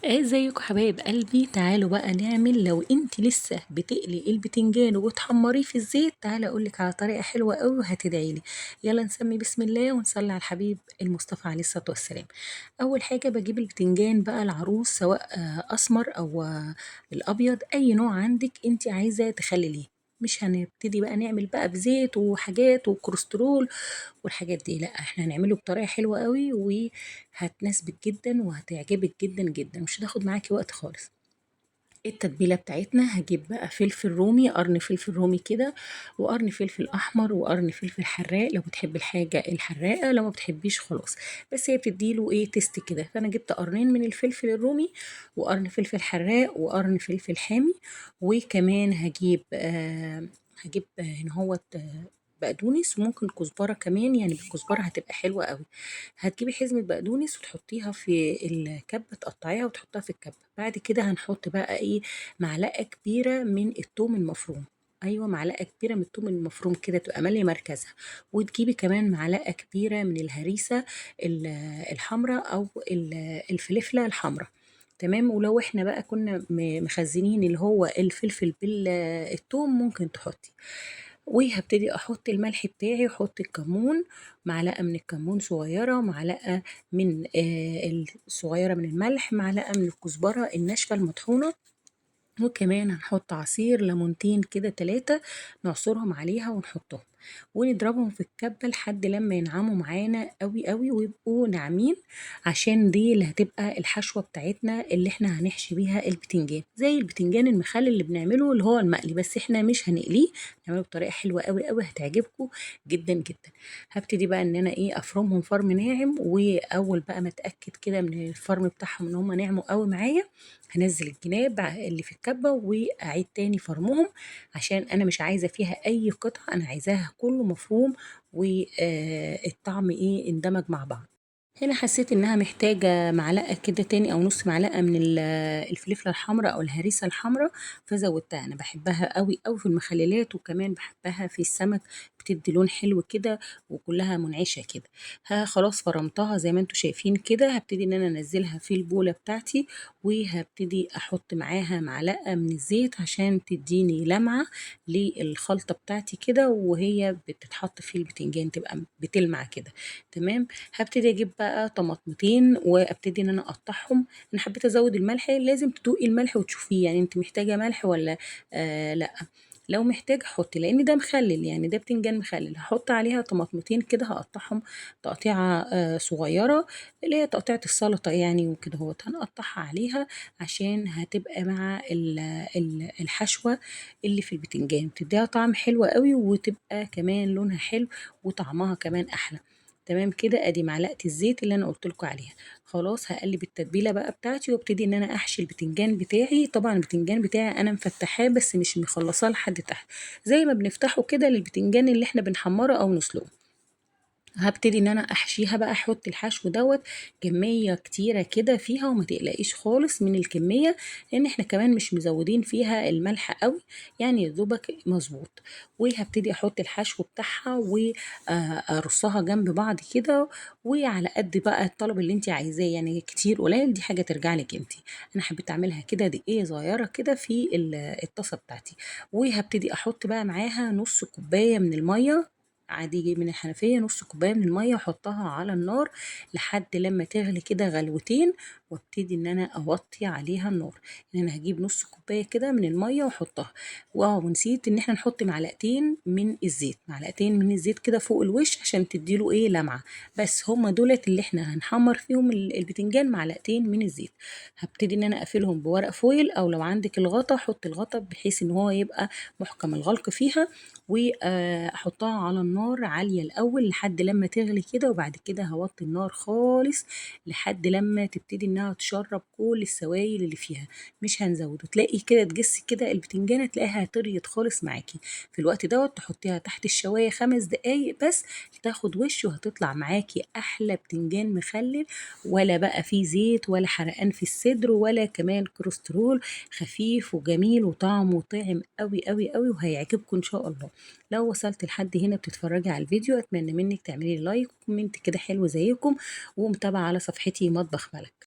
ازيكم حبايب قلبي؟ تعالوا بقى نعمل، لو انت لسه بتقلي البتنجان وتحمريه في الزيت تعالى اقولك على طريقه حلوة قوي وهتدعي لي. يلا نسمي بسم الله ونصلي على الحبيب المصطفى عليه الصلاة والسلام. اول حاجة بجيب البتنجان بقى العروس، سواء اسمر او الابيض، اي نوع عندك انت عايزه تخلليه. مش هنبتدي بقى نعمل بقى بزيت وحاجات وكوليسترول والحاجات دي، لا احنا هنعمله بطريقة حلوة قوي وهتناسبك جدا وهتعجبك جدا جدا، مش هتاخد معاكي وقت خالص. التتبيله بتاعتنا هجيب بقى فلفل رومي، قرن فلفل رومي كده، وقرن فلفل احمر، وقرن فلفل حراق لو بتحبي الحاجة الحراقه، لو ما بتحبيش خلاص، بس هي بتديله ايه taste كده. فانا جبت قرنين من الفلفل الرومي وقرن فلفل حراق وقرن فلفل حامي، وكمان هجيب هنا هوت بقدونس، وممكن كزبره كمان، يعني بالكزبره هتبقى حلوة قوي. هتجيبي حزمه بقدونس وتحطيها في الكبه، تقطعيها وتحطيها في الكبه. بعد كده هنحط بقى ايه، معلقه كبيرة من الثوم المفروم، ايوه معلقه كبيرة من الثوم المفروم كده تبقى ماليه مركزها. وتجيبي كمان معلقه كبيرة من الهريسه الحمراء او الفلفله الحمراء، تمام. ولو احنا بقى كنا مخزنين اللي هو الفلفل بالثوم ممكن تحطي. وهبتدي احط الملح بتاعي، واحط الكمون، معلقه من الكمون صغيرة، معلقه من الصغيرة من الملح، معلقه من الكزبره الناشفه المطحونه، وكمان هنحط عصير ليمونتين كده 3 نعصرهم عليها ونحطهم ونضربهم في الكبه لحد لما ينعموا معانا قوي قوي ويبقوا ناعمين، عشان دي اللي هتبقى الحشوه بتاعتنا اللي احنا هنحشي بيها البتنجان، زي البتنجان المخلل اللي بنعمله اللي هو المقلي، بس احنا مش هنقليه، نعمله بطريقة حلوة قوي قوي هتعجبكم جدا جدا. هبتدي بقى ان انا ايه افرمهم فرم ناعم، واول بقى ما اتاكد كده من الفرم بتاعهم ان هم ناعموا قوي معايا، هنزل الجناب اللي في الكبه واعيد تاني فرمهم، عشان انا مش عايزه فيها اي قطعه، انا عايزاها كله مفروم والطعم ايه اندمج مع بعض. هنا حسيت انها محتاجه معلقه كده تاني او نص معلقه من الفلفله الحمراء او الهريسه الحمراء، فزودتها. انا بحبها قوي قوي في المخللات، وكمان بحبها في السمك، بتدي لون حلو كده وكلها منعشه كده. ها خلاص فرمتها زي ما انتم شايفين كده. هبتدي ان انا انزلها في البوله بتاعتي، وهبتدي احط معاها معلقه من الزيت عشان تديني لمعة للخلطه بتاعتي كده، وهي بتتحط في البتنجان تبقى بتلمع كده، تمام. هبتدي اجيب بقى طماطمتين وابتدي ان انا اقطعهم. انا حبيت ازود الملح، لازم تدوقي الملح وتشوفيه، يعني انت محتاجه ملح ولا لا. لو محتاجه حطي، لان ده مخلل، يعني ده بتنجان مخلل. هحط عليها طماطمتين كده، هقطعهم تقطيعه صغيرة اللي هي تقطيعه السلطة يعني وكده اهوت، هنقطعها عليها عشان هتبقى مع الحشوه اللي في البتنجان، بتديها طعم حلو قوي، وتبقى كمان لونها حلو وطعمها كمان احلى، تمام كده. ادي معلقه الزيت اللي انا قلت لكم عليها. خلاص هقلب التتبيله بقى بتاعتي، وابتدي ان انا احشي البتنجان بتاعي. طبعا البتنجان بتاعي انا مفتحاه بس مش مخلصاه لحد تحت، زي ما بنفتحه كده للبتنجان اللي احنا بنحمره او نسلقه. هبتدي ان انا احشيها بقى، احط الحشو دوت كمية كتيرة كده فيها، وما تقلقيش خالص من الكمية، لان احنا كمان مش مزودين فيها الملح قوي، يعني يا دوبك مظبوط. وهبتدي احط الحشو بتاعها وارصها جنب بعض كده، وعلى قد بقى الطلب اللي انت عايزاه، يعني كتير قليل دي حاجة ترجع لك انت. انا حبيت اعملها كده دقيقة صغيرة كده في الطاسه بتاعتي. وهبتدي احط بقى معاها نص كوباية من المية عادي من الحنفية، نص كوباية من المية، واحطها على النار لحد لما تغلي كده غلوتين، وابتدي ان انا اوطي عليها النار. يعني انا هجيب نص كوباية كده من المية واحطها. ونسيت ان احنا نحط معلقتين من الزيت، معلقتين من الزيت كده فوق الوش عشان تديله ايه لمعة، بس هما دولت اللي احنا هنحمر فيهم البتنجان، معلقتين من الزيت. هبتدي ان انا اقفلهم بورق فويل، او لو عندك الغطا حط الغطا بحيث ان هو يبقى محكم الغلق فيها، واحطها على النار عالية الأول لحد لما تغلي كده، وبعد كده هوطي النار خالص لحد لما تبتدي انها تشرب كل السوائل اللي فيها، مش هنزوده. تلاقي كده تجس كده البتنجانة تلاقيها طريت خالص معاكي. في الوقت دوت تحطيها تحت الشواية 5 دقايق بس تاخد وش، وهتطلع معاكي احلى بتنجان مخلل، ولا بقى فيه زيت ولا حرقان في الصدر ولا كمان كوليسترول، خفيف وجميل وطعمه طعم قوي قوي قوي، وهيعجبكم ان شاء الله. لو وصلت لحد هنا بتتفرجي على الفيديو، اتمنى منك تعملي like و comment كده حلو زيكم، ومتابعة على صفحتي مطبخ ملك.